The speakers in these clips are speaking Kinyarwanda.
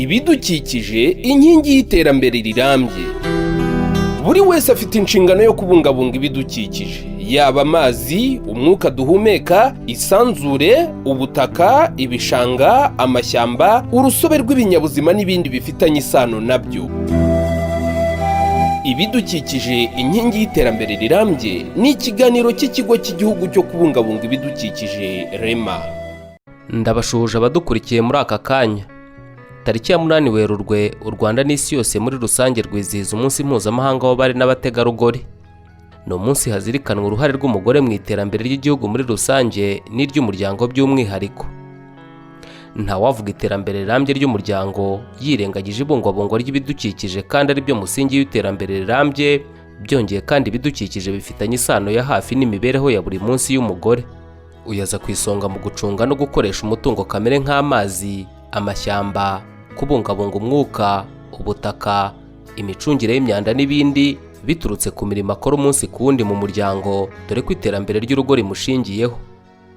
Ibidukikije, inkingi y'iterambere rirambye. Buri wese afite inshingano yo kubungabunga ibidukikije, yaba amazi, umwuka duhumeka, isanzure, ubutaka, ibishanga, amashyamba, urusobe rw'ibinyabuzima n'ibindi bifitanye isano nabyo. Ibidukikije, inkingi y'iterambere rirambye ni ikiganiro cy'Ikigo cy'Igihugu cyo Kubungabunga Ibidukikije, REMA. Ndabashuhuje abadukurikiye muri aka kanya. Tariki ya 8 Werurwe, u Rwanda n'isi yose muri rusange rwizihiza Umunsi Mpuzamahanga w'Abari n'Abategarugori. Ni umunsi hazirikanwa uruhare rw'umugore mu iterambere ry'igihugu muri rusange n'iry'umuryango by'umwihariko. Ntawavuga iterambere rirambye ry'umuryango yirengagije ibungwabungwa ry'ibidukikije, kandi ari byo musingi w'iterambere rirambye. Byongeye kandi, ibidukikije bifitanye isano ya hafi n'imibereho ya buri munsi y'umugore. Uyaza ku isonga mu gucunga no gukoresha umutungo kamere nk'amazi, amashyamba, kubungabunga umwuka, ubutaka, imicungire y'imyanda n'ibindi, biturutse ku mirimo akora umunsi ku wundi mu muryango, dore ko iterambere ry'urugo rimushingiyeho.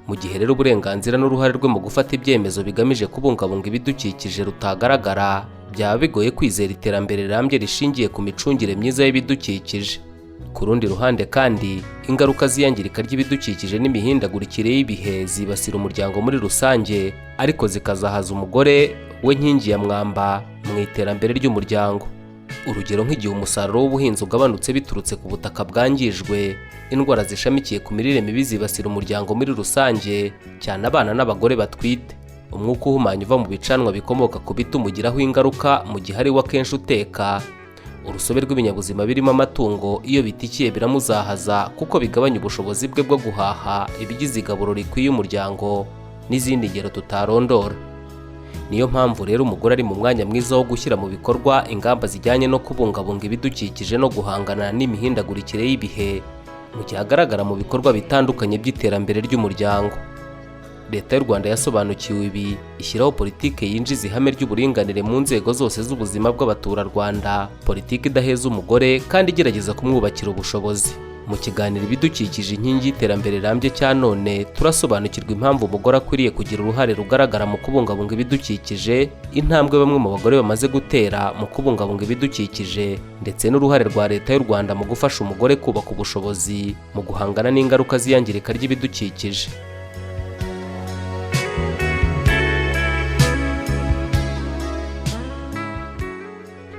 Mu gihe rero uburenganzira n'uruhare rwe mu gufata ibyemezo bigamije kubungabunga ibidukikije rutagaragara, byaba bigoye kwizera iterambere rirambye rishingiye ku micungire myiza y'ibidukikije. Ku rundi ruhande kandi, ingaruka z'iyangirika ry'ibidukikije n'imihindagurikire y'ibihe zibasira umuryango muri rusange, ariko zikazahaza umugore we nkingi ya mwamba mu iterambere ry'umuryango. Urugero, nk'igihe umusaruro w'ubuhinzi ugabanutse biturutse ku butaka bwangijwe, indwara zishamikiye ku mirire mibi zibasira umuryango muri rusange, cyane abana n'abagore batwite. Umwuka uhumanya uva mu bicanwa bikomoka ku biti umugiraho ingaruka mu gihe ari we akenshi uteka. Urusobe rw'ibinyabuzima birimo amatungo, iyo bitikiye biramuzahaza kuko bigabanya ubushobozi bwe bwo guhaha ibigize igaburo rikwiye umuryango, n'izindi ngero tutarondora. Niyo mpamvu rero umugore ari mu mwanya mwiza wo gushyira mu bikorwa ingamba zijyanye no kubungabunga ibidukikije no guhangana n'imihindagurikire y'ibihe, mu gihe agaragara mu bikorwa bitandukanye by'iterambere ry'umuryango. Leta y'u Rwanda yasobanukiwe ibi, ishyiraho politiki yinjiza ihame ry'uburinganire mu nzego zose z'ubuzima bw'abaturarwanda, politiki idaheza umugore kandi igerageza kumwubakira ubushobozi. Mu kiganiro Ibidukikije, inkingi y'iterambere rirambye cya none, turasobanukirwa impamvu umugore akwiriye kugira uruhare rugaragara mu kubungabunga ibidukikije, intambwe bamwe mu bagore bamaze gutera mu kubungabunga ibidukikije, ndetse n'uruhare rwa Leta y'u Rwanda mu gufasha umugore kubaka ubushobozi mu guhangana n'ingaruka z'iyangirika ry'ibidukikije.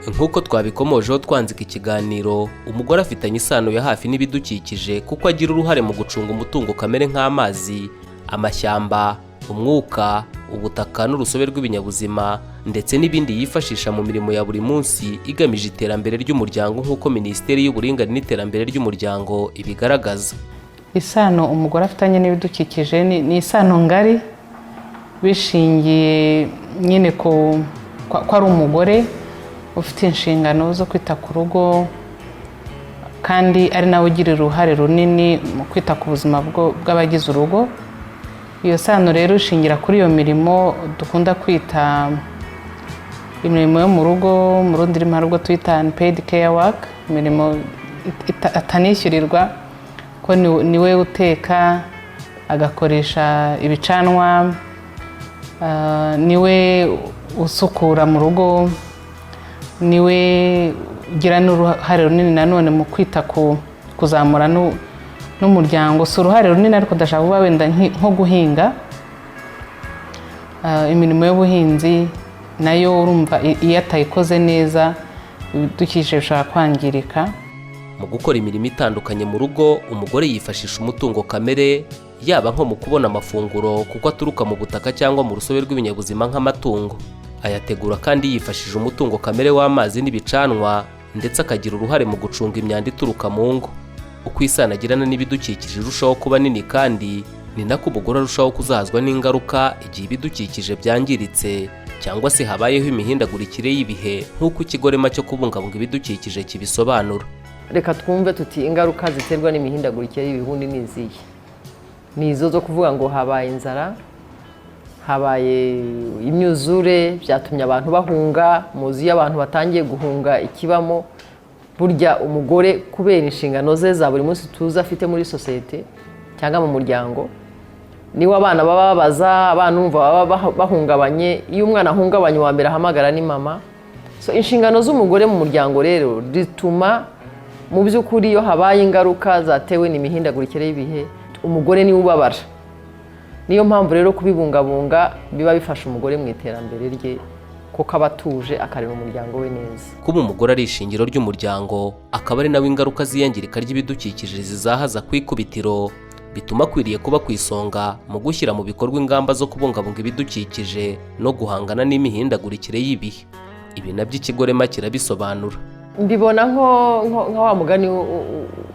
Nk'uko twabikomojeho twanzika ikiganiro, umugore afitanye isano ya hafi n'ibidukikije kuko agira uruhare mu gucunga umutungo kamere nk'amazi, amashyamba, umwuka, ubutaka n'urusobe rw'ibinyabuzima, ndetse n'ibindi yifashisha mu mirimo ya buri munsi igamije iterambere ry'umuryango, nk'uko Minisiteri y'Uburinganire n'Iterambere ry'Umuryango ibigaragaza. Isano umugore afitanye n'ibidukikije ni isano ngari, bishingiye nyine ku ko ari umugore ufite inshingano zo kwita ku rugo, kandi ari nawe ugira uruhare runini mu kwita ku buzima bw'abagize urugo. Iyo sano rero ishingira kuri iyo mirimo dukunda kwita imirimo yo mu rugo, mu rundi rurimi hari ubwo twita unpaid care work, imirimo atanishyurirwa, ko niwe uteka, agakoresha ibicanwa, niwe usukura mu rugo, niwe ugira n'uruhare runini nanone mu kwita ku kuzamura n'umuryango. Si uruhare runini, ariko ndashaka kuvuga wenda nko guhinga. Imirimo y'ubuhinzi nayo urumva iyo atayikoze neza, ibidukikije bishobora kwangirika. Mu gukora imirimo itandukanye mu rugo, umugore yifashisha umutungo kamere, yaba nko mu kubona amafunguro kuko aturuka mu butaka cyangwa mu rusobe rw'ibinyabuzima nk'amatungo. Ayategura kandi yifashishije umutungo kamere w'amazi n'ibicanwa, ndetse akagira uruhare mu gucunga imyanda ituruka mu ngo. Uko isano agirana n'ibidukikije irushaho kuba nini kandi, ni nako umugore arushaho kuzahazwa n'ingaruka igihe ibidukikije byangiritse cyangwa se habayeho imihindagurikire y'ibihe, nk'uko Ikigo REMA cyo kubungabunga ibidukikije kibisobanura. Reka twumve tuti: ingaruka ziterwa n'imihindagurikire y'ibihe ni izihe? Ni izo zo kuvuga ngo habaye inzara, habaye imyuzure, byatumye abantu bahunga. Muzi iyo abantu batangiye guhunga ikibamo, burya umugore kubera inshingano ze za buri munsi tuzi afite muri sosiyete cyangwa mu muryango. Niwe abana baba babaza, abana urumva baba bahungabanye. Iyo umwana ahungabanye, uwa mbere ahamagara ni mama. So inshingano z'umugore mu muryango rero rituma mu by'ukuri iyo habaye ingaruka zatewe n'imihindagurikire y'ibihe, umugore niwe ubabara. Niyo mpamvu rero kubibungabunga biba bifasha umugore mu iterambere rye, kuko aba atuje, akarera umuryango we neza. Kuba umugore ari ishingiro ry'umuryango, akaba ari nawe ingaruka z'iyangirika ry'ibidukikije zizahaza ku ikubitiro, bituma akwiriye kuba ku isonga mu gushyira mu bikorwa ingamba zo kubungabunga ibidukikije no guhangana n'imihindagurikire y'ibihe. Ibi nabyo ikigo REMA kirabisobanura. Mbibona nka wa mugani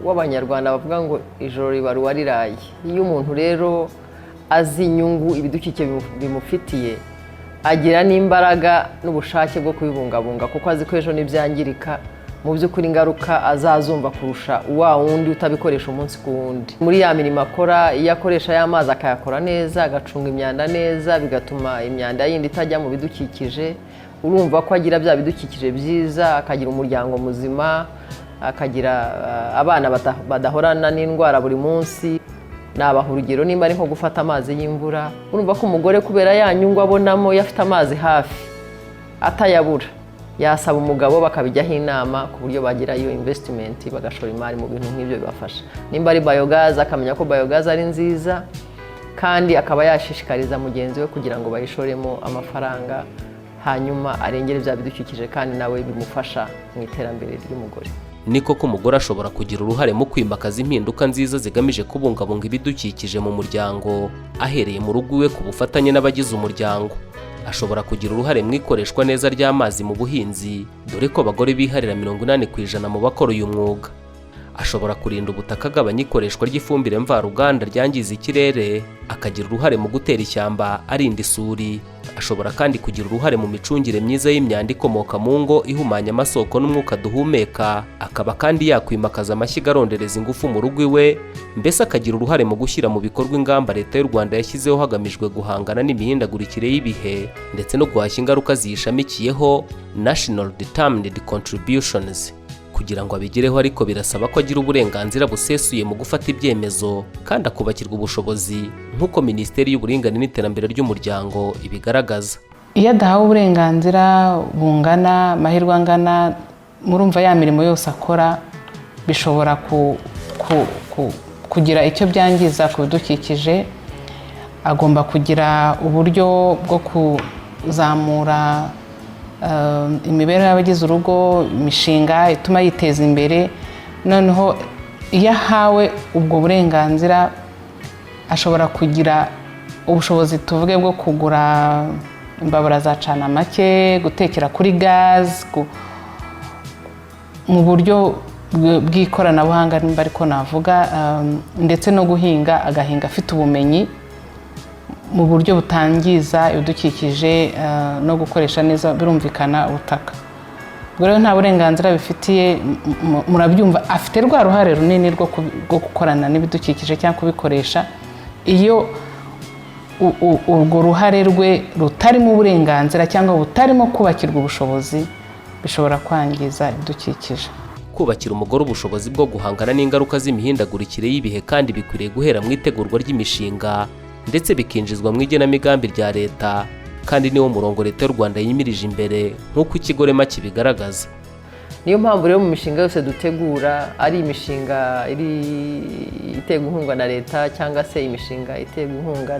w'Abanyarwanda bavuga ngo "Ijoro ribara uwariraye". Iyo umuntu rero azi inyungu ibidukikije bimufitiye, agira n'imbaraga n'ubushake bwo kubibungabunga, kuko azi ko ejo nibyangirika, mu by'ukuri ingaruka azazumva kurusha wa wundi utabikoresha umunsi ku wundi. Muri ya mirimo akora, iyo akoresha ya mazi akayakora neza, agacunga imyanda neza, bigatuma imyanda yindi itajya mu bidukikije, urumva ko agira bya bidukikije byiza, akagira umuryango muzima, akagira abana badahorana n'indwara buri munsi. Nabaha urugero, nimba ari nko gufata amazi y'imvura, urumva ko umugore, kubera ya nyungu abonamo iyo afite amazi hafi atayabura, yasaba umugabo bakabijyaho inama ku buryo bagira iyo investment, bagashora imari mu bintu nk'ibyo bibafasha. Nimba ari biogaz, akamenya ko biogaz ari nziza, kandi akaba yashishikariza mugenzi we kugira ngo bayishoremo amafaranga, hanyuma arengere bya bidukikije, kandi nawe bimufasha mu iterambere ry'umugore. Ni koko, umugore ashobora kugira uruhare mu kwimakaza impinduka nziza zigamije kubungabunga ibidukikije mu muryango, ahereye mu rugo iwe ku bufatanye n'abagize umuryango. Ashobora kugira uruhare mu ikoreshwa neza ry'amazi mu buhinzi, dore ko abagore biharira 80% mu bakora uyu mwuga. Ashobora kurinda ubutaka agabanya ikoreshwa ry'ifumbire mvaruganda ryangiza ikirere, akagira uruhare mu gutera ishyamba arinda isuri. Ashobora kandi kugira uruhare mu micungire myiza y'imyanda ikomoka mu ngo ihumanya amasoko n'umwuka duhumeka, akaba kandi yakwimakaza amashyiga arondereza ingufu mu rugo iwe, mbese akagira uruhare mu gushyira mu bikorwa ingamba Leta y'u Rwanda yashyizeho hagamijwe guhangana n'imihindagurikire y'ibihe ndetse no guhashya ingaruka ziyishamikiyeho, National Determined Contributions. Kugira ngo abigereho ariko, birasaba ko agira uburenganzira busesuye mu gufata ibyemezo kandi akubakirwa ubushobozi, nk'uko Minisiteri y'Uburinganire n'Iterambere ry'Umuryango ibigaragaza. Iyo adahawe uburenganzira bungana, amahirwe angana, murumva ya mirimo yose akora bishobora kugira icyo byangiza ku bidukikije. Agomba kugira uburyo bwo kuzamura imibereho y'abagize urugo, imishinga ituma yiteza imbere. Noneho iyo ahawe ubwo burenganzira, ashobora kugira ubushobozi, tuvuge, bwo kugura imbabura za cana make, gutekera kuri gazi mu buryo bw'ikoranabuhanga, nimba ariko navuga, ndetse no guhinga, agahinga afite ubumenyi mu buryo butangiza ibidukikije, no gukoresha neza, birumvikana, ubutaka. Ubwo rero nta burenganzira bifitiye, murabyumva, afite rwa ruhare runini rwo gukorana n'ibidukikije cyangwa kubikoresha. Iyo urwo ruhare rwe rutarimo uburenganzira cyangwa butarimo kubakirwa ubushobozi, bishobora kwangiza ibidukikije. Kubakira umugore ubushobozi bwo guhangana n'ingaruka z'imihindagurikire y'ibihe kandi bikwiriye guhera mu itegurwa ry'imishinga, ndetse bikinjizwa mu igenamigambi rya leta, kandi niwo murongo Leta y'u Rwanda yimirije imbere, nk'uko ikigo REMA kibigaragaza. Niyo mpamvu rero mu mishinga yose dutegura, ari imishinga iri iterwa inkunga na leta cyangwa se imishinga iterwa inkunga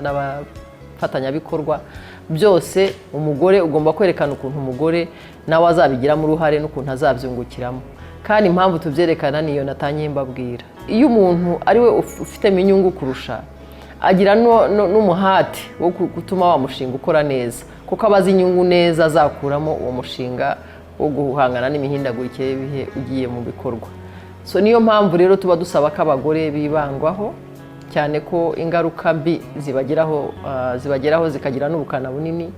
n'abafatanyabikorwa, byose umugore ugomba kwerekana ukuntu umugore nawe azabigiramo uruhare n'ukuntu azabyungukiramo. Kandi impamvu tubyerekana niyo natangiye mbabwira: iyo umuntu ari we ufitemo inyungu kurusha, agira n'umuhati wo gutuma wa mushinga ukora neza, kuko aba azi inyungu neza azakuramo uwo mushinga wo guhangana n'imihindagurikire y'ibihe ugiye mu bikorwa. So niyo mpamvu rero tuba dusaba ko abagore bibandwaho cyane, ko ingaruka mbi zibageraho zikagira n'ubukana bunini.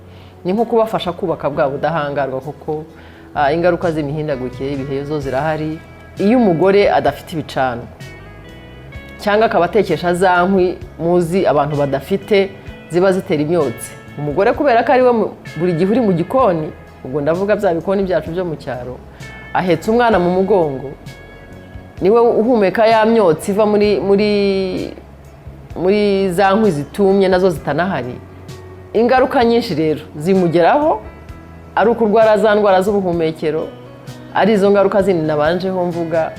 Ni nko kubafasha kubaka bwa budahangarwa, kuko ingaruka z'imihindagurikire y'ibihe zo zirahari. Iyo umugore adafite ibicanwa cyangwa akaba atekesha za nkwi muzi abantu badafite ziba zitera imyotsi, umugore kubera ko ari we buri gihe uri mu gikoni, ubwo ndavuga bya bikoni byacu byo mu cyaro, ahetse umwana mu mugongo, niwe uhumeka ya myotsi iva muri muri za nkwi zitumye nazo zitanahari. Ingaruka nyinshi rero zimugeraho, ari ukurwara za ndwara z'ubuhumekero, ari izo ngaruka zindi nabanjeho mvuga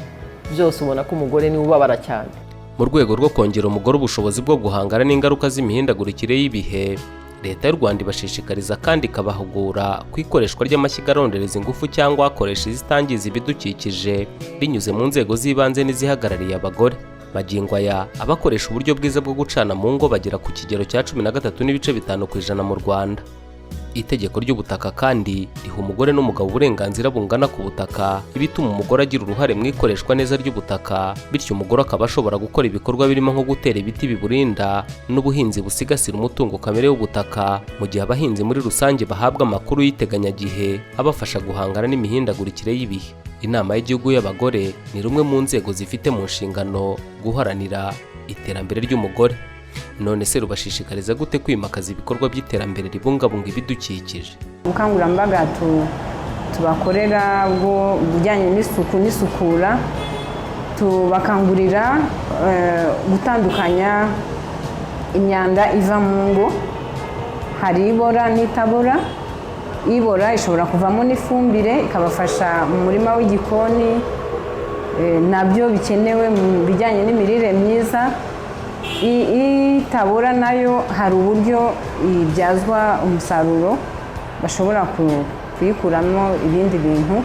byose, ubona ko umugore niwe ubabara cyane. Mu rwego rwo kongera umugore ubushobozi bwo guhangana n'ingaruka z'imihindagurikire y'ibihe, Leta y'u Rwanda ibashishikariza kandi ikabahugura ku ikoreshwa ry'amashyiga arondereza ingufu cyangwa akoresha izitangiza ibidukikije, binyuze mu nzego z'ibanze n'izihagarariye abagore. Magingo aya, abakoresha uburyo bwiza bwo gucana mu ngo bagera ku kigero cya 13.5% mu Rwanda. Itegeko ry'ubutaka kandi riha umugore n'umugabo uburenganzira bungana ku butaka, ibituma umugore agira uruhare mu ikoreshwa neza ry'ubutaka, bityo umugore akaba ashobora gukora ibikorwa birimo nko gutera ibiti biburinda n'ubuhinzi busigasira umutungo kamere w'ubutaka, mu gihe abahinzi muri rusange bahabwa amakuru y'iteganyagihe abafasha guhangana n'imihindagurikire y'ibihe. Inama y'Igihugu y'Abagore ni rumwe mu nzego zifite mu nshingano guharanira iterambere ry'umugore. None se rubashishikariza gute kwimakaza ibikorwa by'iterambere ribungabunga ibidukikije? Ubukangurambaga tubakorera bwo bujyanye n'isuku n'isukura, tubakangurira gutandukanya imyanda iva mu ngo. Hari ibora n'itabora. Ibora ishobora kuvamo n'ifumbire, ikabafasha mu murima w'igikoni, nabyo bikenewe mu bijyanye n'imirire myiza. Itabora nayo hari uburyo ibyazwa umusaruro, bashobora kuyikuramo ibindi bintu.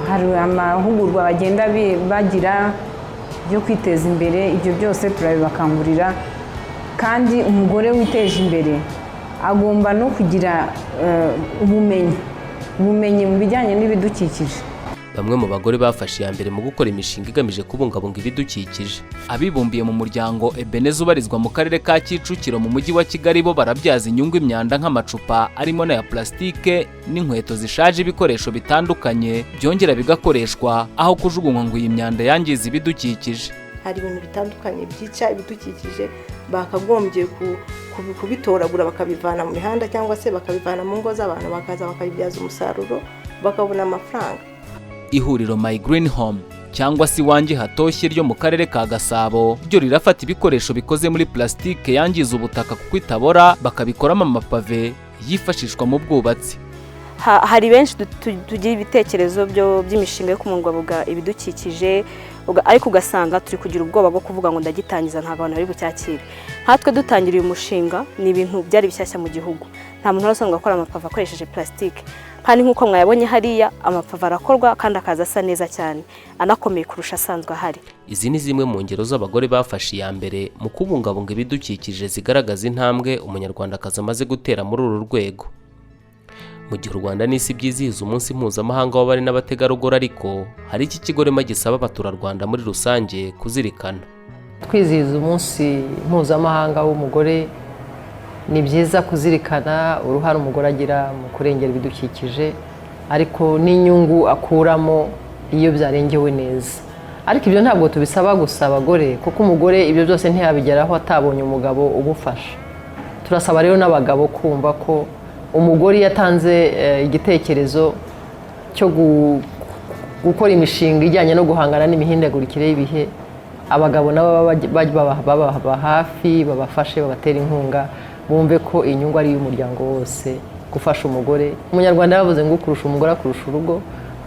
Hari amahugurwa bagenda bagira byo kwiteza imbere. Ibyo byose turabibakangurira. Kandi umugore witeje imbere agomba no kugira ubumenyi mu bijyanye n'ibidukikije. Bamwe mu bagore bafashe iya mbere mu gukora imishinga igamije kubungabunga ibidukikije. Abibumbiye mu muryango Ebeneza ubarizwa mu karere ka Kicukiro mu mujyi wa Kigali bo barabyaza inyungu imyanda nk'amacupa arimo n'aya plasitike n'inkweto zishaje, ibikoresho bitandukanye byongera bigakoreshwa aho kujugunywa ngo iyi myanda yangiza ibidukikije. Hari ibintu bitandukanye byica ibidukikije, bakagombye kubitoragura bakabivana mu mihanda cyangwa se bakabivana mu ngo z'abantu, bakaza bakabibyaza umusaruro, bakabona amafaranga. Ihuriro My Green Home cyangwa se Iwanjye Hatoshye ryo mu karere ka Gasabo ryo rirafata ibikoresho bikoze muri plasitike yangiza ubutaka kuko itabora, bakabikoramo amapave yifashishwa mu bwubatsi. Hari benshi tugira ibitekerezo by'imishinga yo kubungabunga ibidukikije, ariko ugasanga turi kugira ubwoba bwo kuvuga ngo ndagitangiza, ntabwo abantu bari bucyakire. Nkatwe dutangira uyu mushinga, ni ibintu byari bishyashya mu gihugu, nta muntu wari usanzwe akora amapave akoresheje plastique. Kandi nk'uko mwayabonye hariya, amapave arakorwa kandi akaza asa neza cyane, anakomeye kurusha asanzwe ahari. Izi ni zimwe mu ngero z'abagore bafashe iya mbere mu kubungabunga ibidukikije, zigaragaza intambwe umunyarwandakazi amaze gutera muri uru rwego. Mu gihe u Rwanda n'isi byizihiza umunsi mpuzamahanga w'abari n'abategarugori, ariko hari iki kigo REMA gisaba abaturarwanda muri rusange kuzirikana? Twizihiza umunsi mpuzamahanga w'umugore, ni byiza kuzirikana uruhare umugore agira mu kurengera ibidukikije, ariko n'inyungu akuramo iyo byarengewe neza. Ariko ibyo ntabwo tubisaba gusa abagore, kuko umugore ibyo byose ntiyabigeraho atabonye umugabo umufasha. Turasaba rero n'abagabo kumva ko umugore iyo atanze igitekerezo cyo gukora imishinga ijyanye no guhangana n'imihindagurikire y'ibihe, abagabo nabo baba hafi, babafashe, babatera inkunga, bumve ko inyungu ari iy'umuryango wose. Gufasha umugore, Umunyarwanda yavuze ngo ukurusha umugore akurusha urugo.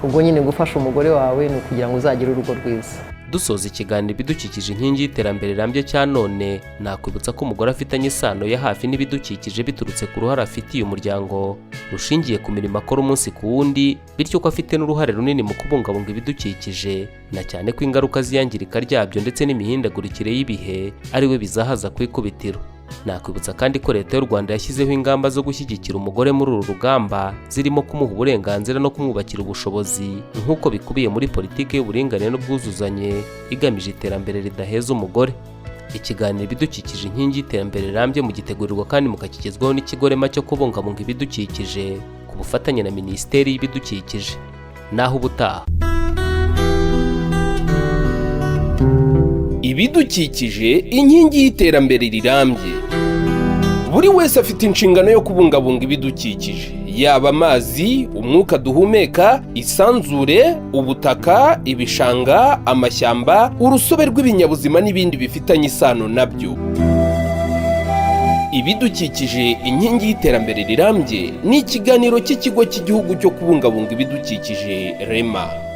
Ubwo nyine gufasha umugore wawe ni ukugira ngo uzagire urugo rwiza. Dusoza ikiganiro Ibidukikije Inkingi y'Iterambere Rirambye cya none, nakwibutsa ko umugore afitanye isano ya hafi n'ibidukikije biturutse ku ruhare afitiye umuryango rushingiye ku mirimo akora umunsi ku wundi, bityo ko afite n'uruhare runini mu kubungabunga ibidukikije, na cyane ko ingaruka z'iyangirika ryabyo ndetse n'imihindagurikire y'ibihe ari we bizahaza ku ikubitiro. Nakwibutsa kandi ko Leta y'u Rwanda yashyizeho ingamba zo gushyigikira umugore muri uru rugamba, zirimo kumuha uburenganzira no kumwubakira ubushobozi, nk'uko bikubiye muri politiki y'uburinganire n'ubwuzuzanye igamije iterambere ridaheza umugore. Ikiganiro Ibidukikije Inkingi y'Iterambere Rirambye mugitegurirwa kandi mukakigezwaho n'ikigo REMA cyo kubungabunga ibidukikije ku bufatanye na Minisiteri y'Ibidukikije. Naho ubutaha. Ibidukikije Inkingi y'Iterambere Rirambye. Buri wese afite inshingano yo kubungabunga ibidukikije. Yaba amazi, umwuka duhumeka, isanzure, ubutaka, ibishanga, amashyamba, urusobe rw'ibinyabuzima n'ibindi bifitanye isano nabyo. Ibidukikije, inkingi y'iterambere rirambye, ni ikiganiro cy'Ikigo cy'Igihugu cyo Kubungabunga Ibidukikije, REMA.